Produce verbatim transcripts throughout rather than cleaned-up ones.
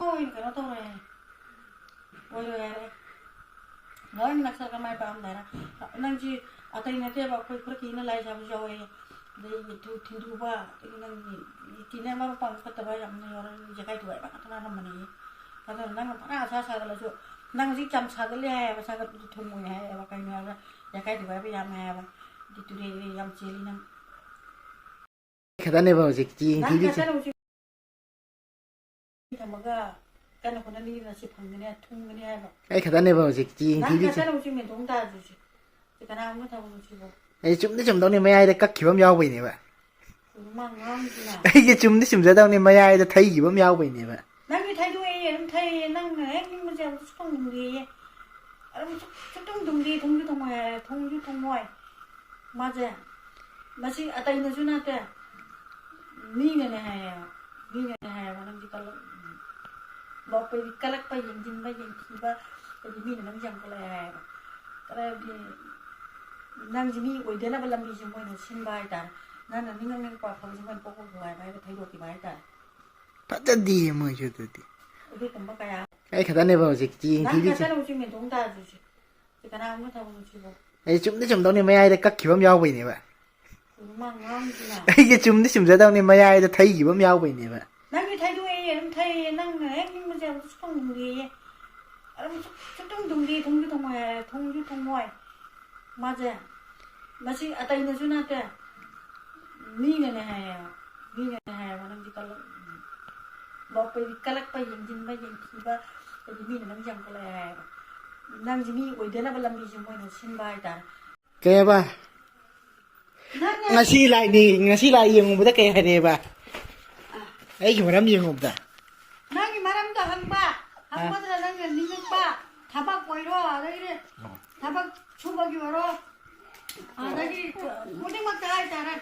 ꯂꯣꯏꯅ ꯀꯩꯅꯣ ꯇꯧꯔꯦ꯫ ꯑꯣꯏꯔꯣꯏ ꯍꯥꯏꯔꯦ꯫ ꯂꯣꯏꯅ ꯅꯛꯁꯜꯂꯒ ꯃꯥꯏ ꯄꯥꯛꯑꯝꯗꯥꯏꯅ꯫ ꯅꯪꯁꯤ ꯑꯇꯩ ꯅꯠꯇꯦꯕ, ꯑꯩꯈꯣꯏ ꯈꯨꯔꯈꯤꯅ ꯂꯥꯏ ꯁꯥꯕꯁꯨ ꯌꯥꯎꯋꯦ꯫ ꯑꯗꯩ ꯊꯨ-, ꯊꯤꯟꯗꯨꯕ, ꯑꯗꯒꯤ ꯅꯪꯒꯤ ꯇꯤꯟꯅ ꯃꯔꯨꯞ ꯃꯄꯥꯡ ꯐꯠꯇꯕ ꯌꯥꯝꯅ ꯌꯥꯎꯔꯦ, ꯌꯦꯀꯥꯏ ꯊꯨꯒꯥꯏꯕ ꯉꯥꯛꯇ ꯉꯥꯏꯔꯝꯕꯅꯦ꯫ ꯑꯗꯨꯅ ꯅꯪꯅ ꯐꯅ ꯑꯁꯥ ꯁꯥꯒꯠꯂꯁꯨ, ꯅꯪ ꯍꯧꯖꯤꯛ ꯌꯥꯝ ꯁꯥꯒꯠꯂꯦ ꯍꯥꯏꯌꯦꯕ, ꯁꯥꯒꯠꯄꯗꯨ ꯊꯨꯝꯃꯣꯏ ꯍꯥꯏꯌꯦꯕ꯫ ꯀꯩꯅꯣ ꯍꯥꯏꯕꯗ, ꯌꯦꯀꯥꯏ ꯊꯨꯒꯥꯏꯕ ꯌꯥꯝꯃꯦ ꯍꯥꯏꯌꯦꯕ꯫ ꯑꯗꯨ ꯇꯨꯔꯦꯜ ꯌꯥꯝ ꯆꯦꯜꯂꯤ ꯅꯪ꯫ ꯈꯛꯇꯅꯦꯕ ꯍꯧꯖꯤꯛ ꯆꯦꯡ ꯅꯪ ꯊꯤꯔꯤꯁꯦ꯫ ꯈꯛꯇꯅ ꯍꯧꯖꯤꯛ ꯊꯝꯃꯒ ꯀꯟꯅ ꯍꯣꯠꯅꯅꯤꯡꯉꯤꯗꯨꯅ ꯁꯤ ꯐꯪꯒꯅꯤ, ꯊꯨꯡꯒꯅꯤ ꯍꯥꯏꯕ꯫ ꯑꯩ ꯈꯛꯇꯅꯦꯕ ꯍꯧꯖꯤꯛ ꯆꯦꯡ ꯅꯪ ꯊꯤꯔꯤꯁꯦ꯫ ꯈꯛꯇꯅ ꯍꯧꯖꯤꯛ ꯃꯦꯟꯊꯣꯛ ꯇꯥꯗ꯭ꯔꯤꯁꯦ꯫ ꯁꯤ ꯀꯅꯥꯒꯨꯝꯕ ꯊꯕꯛꯅꯣ ꯁꯤꯕꯣ? ꯑꯩ ꯆꯨꯝꯗꯤ ꯆꯨꯝꯗꯧꯅꯤ, ꯃꯌꯥꯏꯗ ꯀꯛꯈꯤꯕ ꯑꯃ ꯌꯥꯎꯕꯩꯅꯦꯕ꯫ ꯀꯩꯅꯣ ꯃꯥ ꯉꯥꯡꯉꯤꯁꯤꯅ? ꯑꯩꯒꯤ ꯆꯨꯝꯗꯤ ꯆꯨꯝꯖꯗꯧꯅꯤ, ꯃꯌꯥꯏꯗ ꯊꯩꯈꯤꯕ ꯑꯃ ꯌꯥꯎꯕꯩꯅꯦꯕ꯫ ꯅꯪꯗꯤ ꯊꯩꯗꯣꯛꯑꯦ, ꯑꯗꯨꯝ ꯊꯩꯌꯦ, ꯅꯪꯅ ꯍꯦꯛ ꯅꯤꯡꯕꯁꯦ ꯑꯃꯨꯛ ꯁꯨꯛꯇꯨꯝ ꯇꯨꯝꯗꯦꯌꯦ꯫ ꯑꯗꯨꯝ ꯁꯨꯛ-, ꯁꯨꯛꯇꯨꯝ ꯇꯨꯝꯗꯦ, ꯊꯨꯡꯁꯨ ꯊꯨꯡꯉꯣꯏ ꯍꯥꯏꯔꯦ, ꯊꯨꯡꯁꯨ ꯊꯨꯡꯉꯣꯏ꯫ ꯃꯥꯁꯦ, ꯃꯁꯤ ꯑꯇꯩꯅꯁꯨ ꯅꯠꯇꯦ, ꯃꯤꯅꯅꯦ ꯍꯥꯏꯌꯦꯕ꯫ ꯃꯤꯅꯅꯦ ꯍꯥꯏꯌꯦꯕ, ꯅꯪꯁꯦ ꯀꯜꯂꯛ-, ꯂꯣꯠꯄ, ꯀꯜꯂꯛꯄ, ꯌꯦꯡꯁꯤꯟꯕ, ꯌꯦꯡꯊꯤꯕ, ꯍꯥꯏꯗꯤ ꯃꯤꯅ ꯅꯪꯁꯦ ꯌꯥꯝ ꯀꯜꯂꯛꯑꯦ ꯍꯥꯏꯌꯦꯕ꯫ ꯀꯜꯂꯛꯑꯗꯤ ꯅꯪꯁꯦ ꯃꯤ ꯑꯣꯏꯗꯅꯕ ꯂꯝꯕꯤꯁꯦ ꯃꯣꯏꯅ ꯁꯤꯟꯕ ꯍꯥꯏꯇꯥꯔꯦ꯫ ꯅꯪꯅ ꯅꯤꯡꯉꯝ ꯅꯤꯡꯉꯛꯄ ꯑꯐꯕꯁꯦ ꯃꯣꯏꯅ ꯄꯣꯛꯄ ꯄꯨ ꯍꯥꯏꯕ ꯍꯥꯏꯕ ꯊꯩꯗꯣꯛꯈꯤꯕ ꯍꯥꯏꯇꯥꯔꯦ꯫ ꯐꯖꯗꯦꯌꯦ ꯃꯣꯏꯁꯨ ꯑꯗꯨꯗꯤ꯫ ꯑꯗꯨꯒꯨꯝꯕ ꯀꯌꯥ ꯑꯩ ꯈꯛꯇꯅꯦꯕ ꯍꯧꯖꯤꯛ ꯆꯦꯡ ꯅꯪ ꯊꯤꯔꯤꯁꯦ꯫ ꯈꯛꯇꯅ ꯍꯧꯖꯤꯛ ꯃꯦꯟꯊꯣꯛ ꯇꯥꯗ꯭ꯔꯤꯁꯦ꯫ ꯁꯤ ꯀꯅꯥꯒꯨꯝꯕ ꯊꯕꯛꯅꯣ ꯁꯤꯕꯣ? ꯑꯩ ꯆꯨꯝꯗꯤ ꯆꯨꯝꯗꯧꯅꯦ, ꯃꯌꯥꯏꯗ ꯀꯛꯈꯤꯕ ꯑꯃ ꯌꯥꯎꯕꯩꯅꯦꯕ꯫ ꯀꯩꯅꯣ ꯃꯥ ꯉꯥꯡꯉꯤꯁꯤꯅ? ꯑꯩꯒꯤ ꯆꯨꯝꯗꯤ ꯆꯨꯝꯖꯗꯧꯅꯦ, ꯃꯌꯥꯏꯗ ꯊꯩꯈꯤꯕ ꯑꯃ ꯌꯥꯎꯕꯩꯅꯦꯕ꯫ ꯅꯪꯗꯤ ꯊꯩꯗꯣꯛꯑꯦ, ꯑꯗꯨꯝ ꯊꯩꯌꯦ, ꯅꯪꯅ ꯍꯦꯛ ꯅꯤꯡꯕꯁꯦ ꯑꯃꯨꯛ ꯁꯨꯛꯇꯨꯝ ꯇꯨꯝꯗꯦꯌꯦ꯫ ꯑꯗꯨꯝ ꯁꯨꯛ-, ꯁꯨꯛꯇꯨꯝ ꯇꯨꯝꯗꯦ, ꯊꯨꯡꯁꯨ ꯊꯨꯡꯉꯣꯏ ꯍꯥꯏꯔꯦ, ꯊꯨꯡꯁꯨ ꯊꯨꯡꯉꯣꯏ꯫ ꯃꯥꯁꯦ, ꯃꯁꯤ ꯑꯇꯩꯅꯁꯨ ꯅꯠꯇꯦ, ꯃꯤꯅꯅꯦ ꯍꯥꯏꯌꯦꯕ꯫ ꯃꯤꯅꯅꯦ ꯍꯥꯏꯌꯦꯕ, ꯅꯪꯁꯦ ꯀꯜꯂꯛ-, ꯂꯣꯠꯄ, ꯀꯜꯂꯛꯄ, ꯌꯦꯡꯁꯤꯟꯕ, ꯌꯦꯡꯊꯤꯕ, ꯍꯥꯏꯗꯤ ꯃꯤꯅ ꯅꯪꯁꯦ ꯌꯥꯝ ꯀꯜꯂꯛꯑꯦ ꯍꯥꯏꯌꯦꯕ꯫ ꯅꯪꯁꯦ ꯃꯤ ꯑꯣꯏꯗꯅꯕ ꯂꯝꯕꯤꯁꯦ ꯃꯣꯏꯅ ꯁꯤꯟꯕ ꯍꯥꯏꯇꯥꯔꯦ꯫ ꯀꯩ ꯍꯥꯏꯕ? ꯅꯪꯅ ꯉꯁꯤ ꯂꯥꯏꯅꯤ, ꯉꯁꯤ ꯂꯥꯏ ꯌꯦꯡꯉꯨꯕꯗ ꯀꯩ ꯍꯥꯏꯔꯛꯑꯦꯕ? ꯑꯩꯒꯤ ꯃꯔꯝ ꯌꯦꯡꯉꯨꯕꯗ꯫ ꯅꯪꯒꯤ ꯃꯔꯝꯗꯣ ꯍꯪꯕ, ꯍꯪꯕꯗꯨꯗ ꯅꯪꯅ ꯅꯤꯡꯉꯛꯄ, ꯊꯕꯛ ꯑꯣꯏꯔꯣ, ꯑꯗꯒꯤꯗꯤ ꯊꯕꯛ ꯁꯨꯕꯒꯤ ꯑꯣꯏꯔꯣ, ꯑꯗꯒꯤ ꯈꯨꯗꯤꯡꯃꯛꯇ ꯍꯥꯏꯇꯥꯔꯦ꯫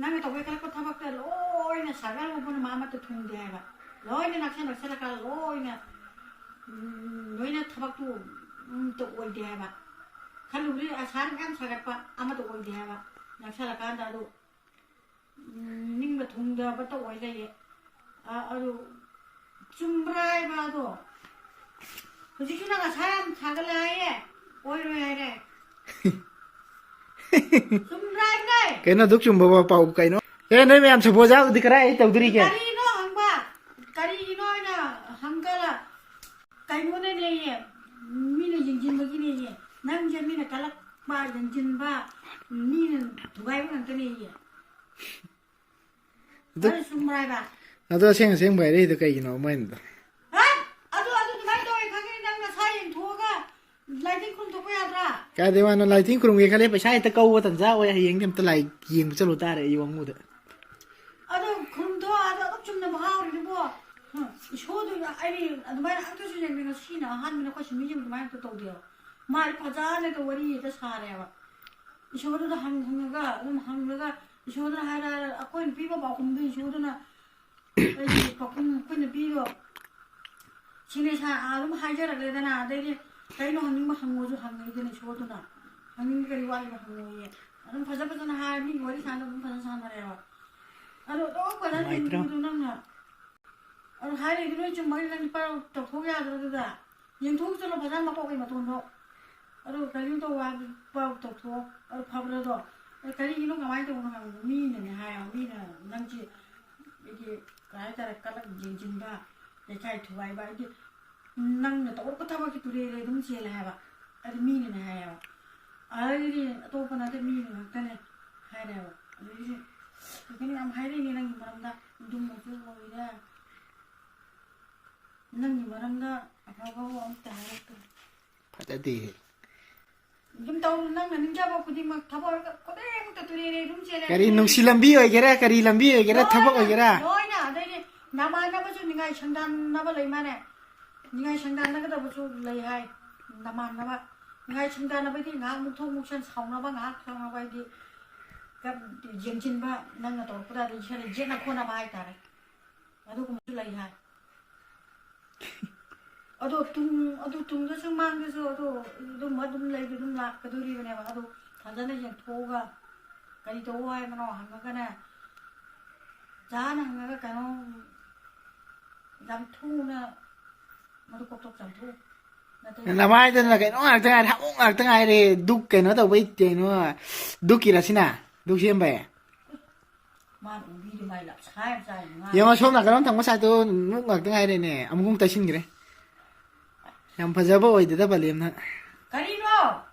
ꯅꯪꯅ ꯇꯧꯒꯦ ꯈꯜꯂꯛꯄ ꯊꯕꯛꯇ ꯂꯣꯏꯅ ꯁꯥꯒꯔ ꯎꯕꯅ ꯃꯥ ꯑꯃꯠꯇ ꯊꯨꯡꯗꯦ ꯍꯥꯏꯕ꯫ ꯂꯣꯏꯅ ꯅꯛꯁꯟ ꯅꯛꯁꯜꯂꯀꯥꯟꯗ ꯂꯣꯏꯅ, ꯎꯝ, ꯂꯣꯏꯅ ꯊꯕꯛꯇꯨ ꯑꯃꯠꯇ ꯑꯣꯏꯗꯦ ꯍꯥꯏꯕ꯫ ꯈꯜꯂꯨꯕꯗꯤ ꯑꯁꯥꯅ ꯃꯌꯥꯝ ꯁꯥꯒꯠꯄ ꯑꯃꯠꯇ ꯑꯣꯏꯗꯦ ꯍꯥꯏꯕ꯫ ꯅꯛꯁꯜꯂꯀꯥꯟꯗ ꯑꯗꯨ, ꯎꯝ, ꯅꯤꯡꯕ ꯊꯨꯡꯗꯕꯇ ꯑꯣꯏ ꯂꯩꯌꯦ꯫ ꯑ-, ꯑꯗꯨ ꯆꯨꯝꯕ꯭ꯔꯥ ꯍꯥꯏꯕ ꯑꯗꯣ? ꯍꯧꯖꯤꯛꯁꯨ ꯅꯪ ꯑꯁꯥ ꯌꯥꯝ ꯁꯥꯒꯠꯂꯦ ꯍꯥꯏꯌꯦ꯫ ꯑꯣꯏꯔꯣꯏ ꯍꯥꯏꯔꯦ꯫ ꯆꯨꯝꯕ꯭ꯔꯥ ꯍꯥꯏꯕꯅꯦ꯫ ꯀꯩꯅꯣ ꯑꯗꯨꯛ ꯆꯨꯝꯕ ꯄꯥꯎ ꯀꯩꯅꯣ? ꯑꯦ, ꯅꯣꯏ ꯃꯌꯥꯝ ꯁꯦꯕꯣꯠ ꯆꯥꯕꯗꯤ ꯀꯗꯥꯏ ꯇꯧꯗꯣꯔꯤꯒꯦ? ꯀꯔꯤꯅꯣ ꯍꯪꯕ? ꯀꯔꯤꯒꯤꯅꯣ ꯍꯥꯏꯅ ꯍꯪꯒꯠꯂ? ꯀꯩꯅꯣꯅꯅꯦꯌꯦ, ꯃꯤꯅ ꯌꯦꯡꯁꯤꯟꯕꯒꯤꯅꯦꯌꯦ꯫ ꯅꯪꯁꯦ ꯃꯤꯅ ꯀꯜꯂꯛꯄ, ꯌꯦꯡꯁꯤꯟꯕ, ꯃꯤꯅ ꯊꯨꯒꯥꯏꯕ ꯉꯥꯛꯇꯅꯦꯌꯦ꯫ ꯑꯗꯨ, ꯑꯗꯨ ꯆꯨꯝꯕ꯭ꯔꯥ ꯍꯥꯏꯕ? ꯑꯗꯣ ꯑꯁꯦꯡ ꯑꯁꯦꯡꯕ ꯍꯥꯏꯔꯛꯏꯗꯣ ꯀꯩꯒꯤꯅꯣ ꯃꯣꯏꯅꯗꯣ? ꯍꯥ? ꯑꯗꯨ, ꯑꯗꯨ ꯑꯗꯨꯃꯥꯏꯅ ꯇꯧꯋꯦ ꯈꯪꯉꯦ, ꯅꯪ ꯅꯁꯥ ꯌꯦꯡꯊꯣꯛꯑꯒ ꯂꯥꯏꯊꯤꯡ ꯈꯨꯔꯨꯝꯊꯣꯛꯄ ꯌꯥꯗ꯭ꯔꯥ? ꯀꯥꯏꯗꯩ ꯋꯥꯅꯣ, ꯂꯥꯏꯊꯤꯡ ꯈꯨꯔꯨꯝꯒꯦ ꯈꯜꯂꯦ, ꯄꯩꯁꯥ ꯍꯦꯛꯇ ꯀꯧꯕ ꯇꯟꯖꯥ ꯑꯣꯏ꯫ ꯍꯌꯦꯡꯗꯤ ꯑꯝꯇ ꯂꯥꯏ ꯌꯦꯡꯕ ꯆꯠꯂꯨ ꯇꯥꯔꯦ ꯑꯩ ꯋꯥꯉꯨꯗ꯫ ꯑꯗꯣ ꯈꯨꯔꯨꯝꯊꯣꯛꯑꯣ, ꯑꯗꯣ ꯑꯗꯨꯛ ꯆꯨꯝꯅ ꯃꯍꯥꯎꯔꯤꯗꯨꯕꯣ꯫ ꯍꯝ, ꯏꯁꯣꯔꯗꯨ ꯑꯩ ꯑꯗꯨꯃꯥꯏꯅ ꯑꯝꯇꯁꯨ ꯌꯦꯡꯗꯦ, ꯉꯁꯤꯅ ꯑꯍꯥꯟꯕꯅꯦ ꯑꯩꯈꯣꯏ ꯁꯤꯃꯤꯁꯤꯡ ꯑꯗꯨꯃꯥꯏꯅ ꯑꯝꯇ ꯇꯧꯗꯦꯕ꯫ ꯃꯥꯗꯤ ꯐꯖꯅꯒ ꯋꯥꯔꯤ ꯍꯦꯛꯇ ꯁꯥꯔꯦꯕ꯫ ꯏꯁꯣꯔꯗꯨꯗ ꯍꯪ-, ꯍꯪꯉꯒ, ꯑꯗꯨꯝ ꯍꯪꯉꯒ, ꯏꯁꯣꯔꯗꯨꯅ ꯍꯥꯏꯔ-, ꯍꯥꯏꯔ-, ꯑꯩꯈꯣꯏꯅ ꯄꯤꯕ ꯄꯥꯎꯈꯨꯝꯗꯨ ꯏꯁꯣꯔꯗꯨꯅ, ꯑꯩꯒꯤ ꯄꯥꯎꯈꯨꯝ ꯑꯩꯈꯣꯏꯅ ꯄꯤꯗꯣ, ꯁꯤꯅꯦ ꯁꯥ-, ꯑꯗꯨꯝ ꯍꯥꯏꯖꯔꯛꯂꯦꯗꯅ, ꯑꯗꯩꯗꯤ ꯀꯩꯅꯣ ꯍꯪꯅꯤꯡꯕ ꯍꯪꯉꯣꯁꯨ ꯍꯪꯉꯛꯏꯗꯅ ꯏꯁꯣꯔꯗꯨꯅ, ꯍꯪꯅꯤꯡꯕ ꯀꯔꯤ ꯋꯥꯠꯂꯤꯕ ꯍꯪꯉꯣꯌꯦ꯫ ꯑꯗꯨꯝ ꯐꯖ ꯐꯖꯅ ꯍꯥꯏ, ꯃꯤꯒꯤ ꯋꯥꯔꯤ ꯁꯥꯟꯅꯕ ꯑꯗꯨꯝ ꯐꯖꯅ ꯁꯥꯟꯅꯔꯦꯕ꯫ ꯑꯗꯣ ꯑꯗꯨꯝ ꯐꯖꯅ ꯅꯨꯡꯉꯥꯏꯇ꯭ꯔꯣ? ꯍꯤꯡꯕꯗꯣ ꯅꯪꯅ ꯑꯗꯨ ꯍꯥꯏꯔꯛꯏꯗꯨ ꯂꯣꯏ ꯆꯨꯝꯕꯩ ꯅꯪ ꯄꯥꯎ ꯇꯧꯊꯣꯛ ꯌꯥꯗ꯭ꯔꯣ ꯑꯗꯨꯗ? ꯌꯦꯡꯊꯣꯛ ꯆꯠꯂꯣ ꯐꯖꯅ ꯃꯀꯣꯛꯀꯤ ꯃꯇꯣꯟꯗꯣ꯫ ꯑꯗꯨ ꯀꯔꯤꯝ ꯇꯧ ꯍꯥꯏꯕ ꯄꯥꯎ ꯇꯧꯊꯣꯛꯑꯣ꯫ ꯑꯗꯨ ꯐꯕ꯭ꯔꯥꯗꯣ? ꯑꯗꯨ ꯀꯔꯤꯒꯤꯅꯣ ꯀꯃꯥꯏꯅ ꯇꯧꯕꯅꯣ ꯍꯥꯏꯕꯗꯣ ꯃꯤꯅꯅꯦ ꯍꯥꯏꯌꯣ꯫ ꯃꯤꯅ ꯅꯪꯁꯤ ꯑꯩꯒꯤ ꯀꯩ ꯍꯥꯏꯇꯥꯔꯦ ꯀꯂꯛ ꯌꯦꯡꯁꯤꯟꯕ, ꯂꯩꯈꯥꯏ ꯊꯨꯒꯥꯏꯕ ꯍꯥꯏꯗꯤ ꯅꯪꯅ ꯇꯧꯔꯛꯄ ꯊꯕꯛꯀꯤ ꯇꯨꯔꯦꯜꯗ ꯑꯗꯨꯝ ꯆꯦꯜꯂꯦ ꯍꯥꯏꯕ꯫ ꯑꯗꯨ ꯃꯤꯅꯅꯦ ꯍꯥꯏꯌꯦꯕ꯫ ꯑꯗꯒꯤꯗꯤ ꯑꯇꯣꯞꯄ ꯅꯠꯇꯦ ꯃꯤꯅ ꯉꯥꯛꯇꯅꯦ ꯍꯥꯏꯔꯦꯕ꯫ ꯑꯗꯒꯤꯗꯤ ꯀꯩꯅꯣ ꯌꯥꯝ ꯍꯥꯏꯔꯛꯏꯅꯦ ꯅꯪꯒꯤ ꯃꯔꯝꯗ꯫ ꯑꯗꯨꯝꯕꯁꯨ ꯑꯣꯏꯔꯦ꯫ ꯅꯪꯒꯤ ꯃꯔꯝꯗ ꯑꯐꯕ ꯋꯥ ꯑꯝꯇ ꯍꯥꯏꯔꯛꯇ꯭ꯔꯦ꯫ ꯐꯖꯗꯦꯍꯦ꯫ ꯑꯗꯨꯝ ꯇꯧ, ꯅꯪꯅ ꯅꯤꯡꯖꯕ ꯈꯨꯗꯤꯡꯃꯛ ꯊꯕꯛ ꯈꯨꯗꯤꯡꯃꯛꯇ ꯇꯨꯔꯦꯜ ꯑꯗꯨꯝ ꯆꯦꯜꯂꯦ꯫ ꯀꯔꯤ ꯅꯨꯡꯁꯤ ꯂꯝꯕꯤ ꯑꯣꯏꯒꯦꯔꯥ, ꯀꯔꯤ ꯂꯝꯕꯤ ꯑꯣꯏꯒꯦꯔꯥ, ꯊꯕꯛ ꯂꯣꯏꯅ, ꯑꯣꯏꯒꯦꯔꯥ? ꯂꯣꯏꯅ꯫ ꯑꯗꯩꯗꯤ ꯅꯃꯥꯟꯅꯕꯁꯨ ꯅꯤꯡꯉꯥꯏ ꯁꯪꯗꯥꯟꯅꯕ ꯂꯩ ꯃꯥꯅꯦ꯫ ꯅꯤꯡꯉꯥꯏ ꯁꯪꯗꯥꯟꯅꯒꯗꯕꯁꯨ ꯂꯩ ꯍꯥꯏ꯫ ꯅꯃꯥꯟꯅꯕ ꯅꯤꯡꯉꯥꯏ ꯁꯪꯗꯥꯟꯅꯕꯗꯤ ꯉꯥꯏꯍꯥꯛ ꯃꯨꯛꯊꯣꯛ ꯃꯨꯛꯁꯟ ꯁꯥꯎꯅꯕ, ꯉꯥꯏꯍꯥꯛ ꯁꯥꯎꯅꯕ ꯍꯥꯏꯗꯤ ꯀ-, ꯌꯦꯡꯁꯤꯟꯕ, ꯅꯪꯅ ꯇꯧꯔꯛꯄꯗ ꯑꯗꯨ ꯏꯁꯥꯅ ꯌꯦꯠꯅ ꯈꯣꯠꯅꯕ ꯍꯥꯏꯇꯥꯔꯦ꯫ ꯑꯗꯨꯒꯨꯝꯕꯁꯨ ꯂꯩ ꯍꯥꯏ꯫ ꯑꯗꯣ ꯇꯨꯡ-, ꯑꯗꯨ ꯇꯨꯡꯗꯁꯨ ꯃꯥꯡꯗꯁꯨ ꯑꯗꯣ ꯑꯗꯨꯝ, ꯑꯗꯨꯝ ꯂꯩꯕ ꯑꯗꯨꯝ ꯂꯥꯛꯀꯗꯣꯔꯤꯕꯅꯦꯕ꯫ ꯑꯗꯣ ꯐꯖꯅ ꯌꯦꯡꯊꯣꯛꯑꯒ ꯀꯔꯤ ꯇꯧ ꯍꯥꯏꯕꯅꯣ ꯍꯪꯉꯒꯅꯦ, ꯖꯥꯅ ꯍꯪꯉꯒ ꯀꯩꯅꯣ ꯌꯥꯝ ꯊꯨꯅ ꯃꯗꯨ ꯀꯣꯛꯊꯣꯛ ꯆꯥꯝꯊꯣꯛꯎ꯫ ꯅꯠꯇ꯭ꯔꯗꯤ ꯅꯃꯥꯏꯗꯨꯅ ꯀꯩꯅꯣ ꯉꯥꯛꯇ ꯉꯥꯏꯔꯦ, ꯍꯥꯃꯨ ꯉꯥꯛꯇ ꯉꯥꯏꯔꯦ꯫ ꯗꯨꯛ ꯀꯩꯅꯣ ꯇꯧꯕꯩ ꯀꯩꯅꯣ, ꯗꯨꯛꯀꯤꯔ ꯁꯤꯅ? ꯗꯨꯛ ꯁꯦꯝꯕꯩ? ꯃꯥꯅ ꯎꯕꯤꯗꯤ ꯃꯥꯏ ꯂꯞꯁꯥꯏ ꯑꯃ ꯆꯥꯏ ꯃꯥ꯫ ꯌꯦꯡꯉꯣ, ꯁꯣꯝ ꯅꯥꯀꯟ ꯑꯃ ꯊꯪꯕ ꯁꯥꯏꯠꯇꯣ ꯅꯨꯛ ꯉꯥꯛꯇ ꯉꯥꯏꯔꯦꯅꯦ꯫ ꯑꯃꯨꯛ ꯇꯩꯁꯤꯟꯈ꯭ꯔꯦ꯫ ꯌꯥꯝ ꯐꯖꯕ ꯑꯣꯏꯗꯦꯗ ꯕꯂꯦꯝꯅ꯫ ꯀꯔꯤꯅꯣ?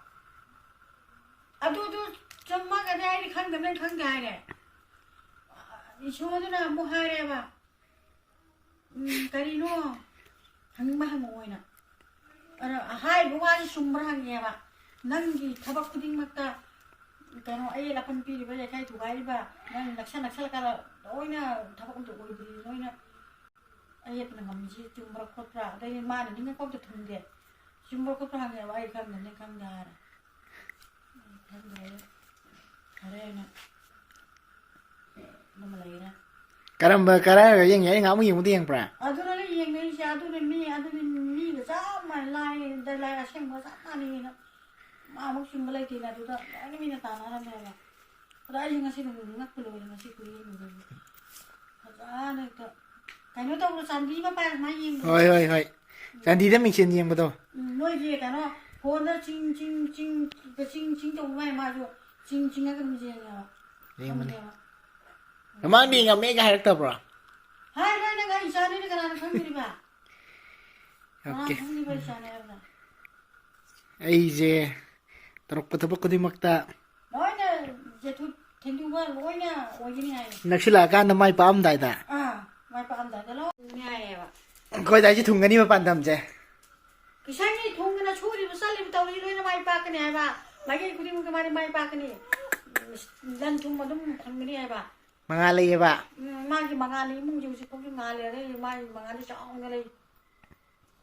ꯑꯗꯨꯗꯨ ꯆꯨꯝꯃꯒꯅꯦ ꯑꯩꯗꯤ ꯈꯪꯗꯕꯅꯤꯅ ꯈꯪꯗꯦ ꯍꯥꯏꯔꯦ꯫ ꯏꯁꯣꯗꯨꯅ ꯑꯃꯨꯛ ꯍꯥꯏꯔꯦꯕ, "ꯎꯝ, ꯀꯔꯤꯅꯣ? ꯍꯪꯅꯤꯡꯕ ꯍꯪꯉꯛꯑꯣꯅ." ꯑꯗ ꯍꯥꯏꯔꯤꯕ ꯋꯥꯁꯦ ꯆꯨꯝꯕ꯭ꯔꯥ ꯍꯪꯉꯦꯕ꯫ ꯅꯪꯒꯤ ꯊꯕꯛ ꯈꯨꯗꯤꯡꯃꯛꯇ ꯀꯩꯅꯣ ꯑꯌꯦꯠ ꯑꯄꯟ ꯄꯤꯔꯤꯕ, ꯌꯩꯈꯥꯏ ꯊꯨꯒꯥꯏꯔꯤꯕ, ꯅꯪ ꯅꯛꯁ ꯅꯛꯁꯜꯂꯀꯥꯟꯗ ꯂꯣꯏꯅ ꯊꯕꯛ ꯑꯝꯇ ꯑꯣꯏꯗ꯭ꯔꯤ, ꯂꯣꯏꯅ ꯑꯌꯦꯠꯄꯅ ꯉꯝꯃꯤꯁꯤ ꯆꯨꯝꯕ꯭ꯔꯥ ꯈꯣꯠꯄ꯭ꯔꯥ? ꯑꯗꯩꯗꯤ ꯃꯥꯅ ꯅꯤꯡꯉꯛꯄ ꯑꯝꯇ ꯊꯨꯡꯗꯦ꯫ ꯆꯨꯝꯕ꯭ꯔꯥ ꯈꯣꯠꯄ꯭ꯔꯥ ꯍꯪꯉꯦꯕ, ꯑꯩ ꯈꯪꯗꯕꯅꯤ ꯈꯪꯗꯦ ꯍꯥꯏꯔꯦ꯫ ꯑꯩ ꯈꯪꯗ꯭ꯔꯦ꯫ ꯐꯔꯦ ꯍꯥꯏꯅ ꯑꯗꯨꯝ ꯂꯩꯔꯦ꯫ ꯀꯔꯝꯕ ꯀꯔꯥꯏꯒ ꯌꯦꯡꯉꯤ? ꯑꯩ ꯉꯥꯏꯍꯥꯛꯃꯨꯛ ꯌꯦꯡꯕꯗ ꯌꯦꯡꯕ꯭ꯔꯥ? ꯑꯗꯨꯅꯅꯦ ꯌꯦꯡꯅꯔꯤꯁꯦ, ꯑꯗꯨꯅꯦ ꯃꯤ, ꯑꯗꯨꯗꯤ ꯃꯤꯒ ꯆꯞ ꯃꯥꯟꯅꯩ, ꯂꯥꯏꯗ ꯂꯥꯏ ꯑꯁꯦꯡꯕ ꯆꯞ ꯃꯥꯟꯅꯩꯅ꯫ ꯃꯥ ꯑꯃꯨꯛ ꯆꯨꯝꯕ ꯂꯩꯇꯦꯅ ꯑꯗꯨꯗ ꯂꯣꯏꯅ ꯃꯤꯅ ꯇꯥꯟꯅꯔꯝꯃꯦꯕ꯫ ꯑꯗꯣ ꯑꯩꯁꯨ ꯉꯁꯤ ꯅꯨꯃꯤꯠ ꯉꯛꯄ ꯂꯣꯏꯔꯦ, ꯉꯁꯤ ꯈꯨꯌꯦꯡꯗꯨꯗꯤ꯫ ꯐꯖꯅ ꯍꯦꯛꯇ ꯀꯩꯅꯣ ꯇꯧꯕ꯭ꯔꯣ, ꯆꯥꯟꯗꯤ ꯃꯄꯥ ꯁꯨꯃꯥꯏꯅ ꯌꯦꯡꯕ꯭ꯔꯣ? ꯍꯣꯏ, ꯍꯣꯏ, ꯍꯣꯏ꯫ ꯆꯥꯟꯗꯤꯗ ꯃꯤꯡꯁꯦꯟ ꯌꯦꯡꯕꯗꯣ꯫ ꯎꯝ, ꯅꯣꯏꯒꯤ ꯀꯩꯅꯣ ꯐꯣꯟꯗ ꯆꯤꯡ, ꯆꯤꯡ, ꯆꯤꯡ, ꯆꯤꯡ, ꯆꯤꯡ ꯇꯧꯕ ꯃꯥꯏ ꯃꯥꯁꯨ ꯆꯤꯡ ꯆꯤꯡꯉꯒ ꯑꯗꯨꯝ ꯌꯦꯡꯉꯦꯕ꯫ ꯌꯦꯡꯕꯅꯤ꯫ ꯈꯪꯉꯦꯕ꯫ ꯃꯃꯥꯡꯗꯤ ꯉꯝꯃꯦꯒ ꯍꯥꯏꯔꯛꯇꯕ꯭ꯔꯣ? ꯍꯥꯏ, ꯅꯣꯏ ꯅꯪ ꯑꯩ ꯏꯆꯥꯅꯤꯅ ꯀꯅꯥꯅ ꯈꯪꯗ꯭ꯔꯤꯕ? ꯀꯅꯥꯅ ꯑꯣꯀꯦ꯫ ꯈꯪꯗ꯭ꯔꯤꯕ ꯑꯩ ꯏꯆꯥꯅꯤ ꯍꯥꯏꯕꯗꯣ? ꯑꯩꯁꯦ ꯇꯧꯔꯛꯄ ꯊꯕꯛ ꯈꯨꯗꯤꯡꯃꯛꯇ ꯂꯣꯏꯅ ꯌꯦꯠꯊꯨ ꯊꯤꯟꯗꯣꯛꯄ ꯂꯣꯏꯅ ꯑꯣꯏꯒꯅꯤ ꯍꯥꯏꯌꯦ꯫ ꯅꯛꯁꯤꯜꯂꯛꯑꯀꯥꯟꯗ ꯃꯥꯏ ꯄꯥꯛꯑꯝꯗꯥꯏꯗ꯫ ꯑꯥ, ꯃꯥꯏ ꯄꯥꯛꯑꯝꯗꯥꯏꯗ ꯂꯣꯏꯅ ꯍꯥꯏꯌꯦꯕ꯫ ꯑꯩꯈꯣꯏꯗꯥꯏꯁꯤ ꯊꯨꯡꯒꯅꯤꯕ ꯄꯥꯟꯗꯝꯁꯦ꯫ ꯀꯤꯁꯟꯒꯤ ꯊꯨꯡꯗꯅ ꯁꯨꯔꯤꯕ ꯆꯠꯂꯤꯕ ꯇꯧꯔꯤ ꯂꯣꯏꯅ ꯃꯥꯏ ꯄꯥꯛꯀꯅꯤ ꯍꯥꯏꯕ꯫ ꯃꯥꯏꯀꯩ ꯈꯨꯗꯤꯡꯃꯛꯇ ꯃꯥꯗꯤ ꯃꯥꯏ ꯄꯥꯛꯀꯅꯤ꯫ ꯂꯟ ꯊꯨꯝ ꯑꯗꯨꯝ ꯐꯪꯒꯅꯤ ꯍꯥꯏꯕ꯫ ꯃꯉꯥꯜ ꯂꯩꯌꯦꯕ꯫ ꯎꯝ, ꯃꯥꯒꯤ ꯃꯉꯥꯜꯅꯤ, ꯏꯃꯨꯡꯁꯦ ꯍꯧꯖꯤꯛ ꯐꯥꯎꯒꯤ ꯉꯥꯜꯂꯦ꯫ ꯑꯗꯩ ꯃꯥꯒꯤ ꯃꯉꯥꯜꯗꯤ ꯆꯥꯎꯅ ꯂꯩ꯫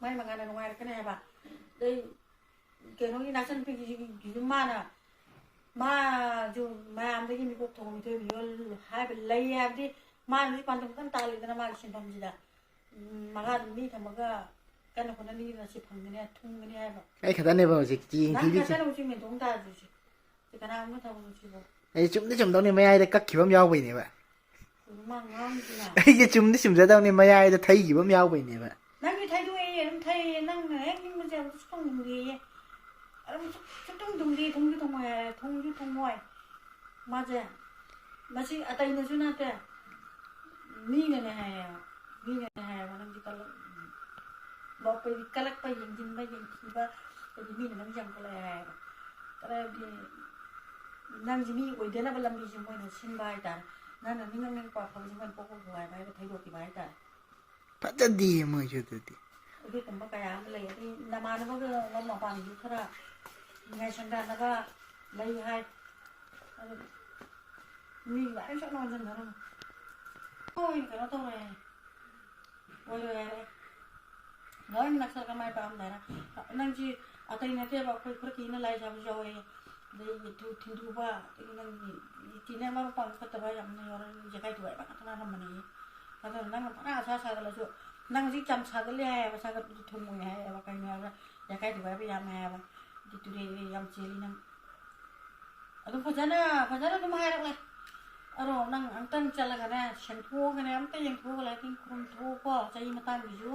ꯃꯥꯏ ꯃꯉꯥꯜꯅ ꯅꯨꯡꯉꯥꯏꯔꯛꯀꯅꯤ ꯍꯥꯏꯕ꯫ ꯑꯗꯩ ꯀꯩꯅꯣꯒꯤ ꯅꯆꯟꯅꯨꯄꯤꯒꯤꯁꯨ ꯃꯥꯅ, ꯃꯥꯁꯨ ꯃꯌꯥꯝꯗꯒꯤ ꯃꯤꯀꯣꯛ ꯊꯣꯡꯕ ꯃꯤꯊꯣꯏ ꯃꯤꯍꯦꯟ ꯍꯥꯏꯕ ꯂꯩ ꯍꯥꯏꯕꯗꯤ ꯃꯥꯅꯁꯨ ꯄꯥꯟꯗꯝ ꯀꯟꯅ ꯇꯥꯜꯂꯤꯗꯅ ꯃꯥꯒꯤ ꯁꯤꯟꯐꯝꯁꯤꯗ꯫ ꯎꯝ, ꯃꯉꯥꯗꯨ ꯃꯤ ꯊꯝꯃꯒ ꯀꯟꯅ ꯍꯣꯠꯅꯅꯤꯡꯉꯤꯗꯨꯅ ꯁꯤ ꯐꯪꯒꯅꯤ, ꯊꯨꯡꯒꯅꯤ ꯍꯥꯏꯕ꯫ ꯑꯩ ꯈꯛꯇꯅꯦꯕ ꯍꯧꯖꯤꯛ ꯆꯦꯡ ꯅꯪ ꯊꯤꯔꯤꯁꯦ꯫ ꯈꯛꯇꯅ ꯍꯧꯖꯤꯛ ꯃꯦꯟꯊꯣꯛ ꯇꯥꯗ꯭ꯔꯤꯁꯦ꯫ ꯁꯤ ꯀꯅꯥꯒꯨꯝꯕ ꯊꯕꯛꯅꯣ ꯁꯤꯕꯣ? ꯑꯩ ꯆꯨꯝꯗꯤ ꯆꯨꯝꯗꯧꯅꯤ, ꯃꯌꯥꯏꯗ ꯀꯛꯈꯤꯕ ꯑꯃ ꯌꯥꯎꯕꯩꯅꯦꯕ꯫ ꯃꯥ ꯉꯥꯡꯗꯅ꯫ ꯑꯩꯁꯦ ꯆꯨꯝꯗꯤ ꯆꯨꯝꯖꯗꯕꯅꯤ, ꯃꯌꯥꯏꯗ ꯊꯩꯈꯤꯕ ꯑꯃ ꯌꯥꯎꯕꯩꯅꯦꯕ꯫ ꯅꯪꯗꯤ ꯊꯩꯗꯣꯛꯑꯦ, ꯑꯗꯨꯝ ꯊꯩꯌꯦ, ꯅꯪꯅ ꯍꯦꯛ ꯅꯤꯡꯕꯁꯦ ꯑꯗꯨꯝ ꯁꯨꯛꯇꯨꯝ ꯇꯨꯝꯗꯦꯌꯦ꯫ ꯑꯗꯨꯝ ꯁꯨꯛ-, ꯁꯨꯛꯇꯨꯝ ꯇꯨꯝꯗꯦ, ꯊꯨꯝꯁꯨ ꯊꯨꯝꯃꯣꯏ ꯍꯥꯏꯔꯦ, ꯊꯨꯝꯁꯨ ꯊꯨꯝꯃꯣꯏ꯫ ꯃꯥꯁꯦ, ꯃꯁꯤ ꯑꯇꯩꯅꯁꯨ ꯅꯠꯇꯦ, ꯃꯤꯅꯅꯦ ꯍꯥꯏꯌꯦꯕ꯫ ꯃꯤꯅꯅꯦ ꯍꯥꯏꯌꯦꯕ, ꯅꯪꯗꯤ ꯀꯜꯂꯛ-, ꯂꯣꯠꯄ, ꯀꯜꯂꯛꯄ, ꯌꯦꯡꯁꯤꯟꯕ, ꯌꯦꯡꯊꯤꯕ, ꯑꯗꯩꯗꯤ ꯃꯤꯅ ꯅꯪ ꯌꯥꯝ ꯀꯜꯂꯛꯑꯦ ꯍꯥꯏꯌꯦꯕ꯫ ꯀꯜꯂꯛꯑꯗꯤ ꯅꯪꯁꯦ ꯃꯤ ꯑꯣꯏꯗꯅꯕ ꯂꯝꯕꯤꯁꯦ ꯃꯣꯏꯅ ꯁꯤꯟꯕ ꯍꯥꯏꯇꯥꯔꯦ꯫ ꯅꯪꯅ ꯅꯤꯡꯉꯝ ꯅꯤꯡꯉꯛꯄ ꯑꯐꯕꯁꯦ ꯃꯣꯏꯅ ꯄꯣꯛꯄ ꯍꯥꯏꯕ ꯍꯥꯏꯕ ꯊꯩꯗꯣꯛꯈꯤꯕ ꯍꯥꯏꯇꯥꯔꯦ꯫ ꯐꯖꯗꯦ ꯃꯣꯏꯁꯨ ꯑꯗꯨꯗꯤ꯫ ꯑꯗꯨꯒꯨꯝꯕ ꯀꯌꯥ ꯑꯃ ꯂꯩ꯫ ꯑꯗꯩ ꯅꯃꯥꯟꯅꯕꯒ ꯃꯄꯥꯟꯁꯨ ꯈꯔ ꯅꯤꯡꯉꯥꯏ ꯁꯪꯗꯥꯅꯕ ꯂꯩ ꯍꯥꯏ꯫ ꯑꯗꯨ ꯃꯤ ꯂꯣꯏ ꯆꯠꯅ ꯍꯟꯖꯤꯟꯅꯔꯝꯃꯤ꯫ ꯍꯣꯏ, ꯀꯩꯅꯣ ꯇꯧꯔꯦ꯫ ꯑꯣꯏꯔꯣꯏ ꯍꯥꯏꯔꯦ꯫ ꯂꯣꯏ ꯅꯛꯁꯜꯂꯒ ꯃꯥꯏ ꯄꯥꯛꯑꯝꯗꯥꯏꯅ, "ꯅꯪꯁꯤ ꯑꯇꯩ ꯅꯠꯇꯦꯕ, ꯑꯩꯈꯣꯏ ꯈꯨꯔꯀꯤꯅ ꯂꯥꯏ ꯁꯥꯕꯁꯨ ꯌꯥꯎꯋꯦ꯫ ꯑꯗꯩ ꯊꯨ-, ꯊꯤꯟꯗꯨꯕ, ꯑꯗꯒꯤ ꯅꯪꯒꯤ ꯇꯤꯟꯅ ꯃꯔꯨꯞ ꯃꯄꯥꯡ ꯐꯠꯇꯕ ꯌꯥꯝꯅ ꯌꯥꯎꯔꯦ, ꯌꯥꯀꯥꯏ ꯊꯨꯒꯥꯏꯕ ꯉꯥꯛꯇ ꯉꯥꯏꯔꯝꯕꯅꯦ꯫ ꯑꯗꯨꯅ ꯅꯪꯅ ꯐꯅ ꯑꯁꯥ ꯁꯥꯒꯠꯂꯁꯨ, ꯅꯪ ꯍꯧꯖꯤꯛ ꯌꯥꯝ ꯁꯥꯒꯠꯂꯦ ꯍꯥꯏꯌꯦꯕ, ꯁꯥꯒꯠꯄꯗꯨ ꯊꯨꯝꯃꯣꯏ ꯍꯥꯏꯌꯦꯕ, ꯀꯩꯅꯣ ꯍꯥꯏꯕꯗ ꯌꯥꯀꯥꯏ ꯊꯨꯒꯥꯏꯕ ꯌꯥꯝꯃꯦ ꯍꯥꯏꯌꯦꯕ꯫ ꯑꯗꯨ ꯇꯨꯔꯦꯜ ꯌꯥꯝ ꯆꯦꯜꯂꯤ ꯅꯪ꯫ ꯑꯗꯨꯝ ꯐꯖꯅ, ꯐꯖꯅ ꯑꯗꯨꯝ ꯍꯥꯏꯔꯛꯂꯦ꯫ ꯑꯗꯣ ꯅꯪ ꯑꯝꯇꯪ ꯆꯠꯂꯒꯅꯦ, ꯁꯦꯡꯊꯣꯛꯑꯒꯅꯦ, ꯑꯝꯇ ꯌꯦꯡꯊꯣꯛꯑꯒ ꯂꯥꯏꯇꯤꯡ ꯈꯨꯔꯨꯝ ꯊꯣꯛꯎꯀꯣ, ꯆꯍꯤ ꯃꯇꯥꯡꯒꯤꯁꯨ꯫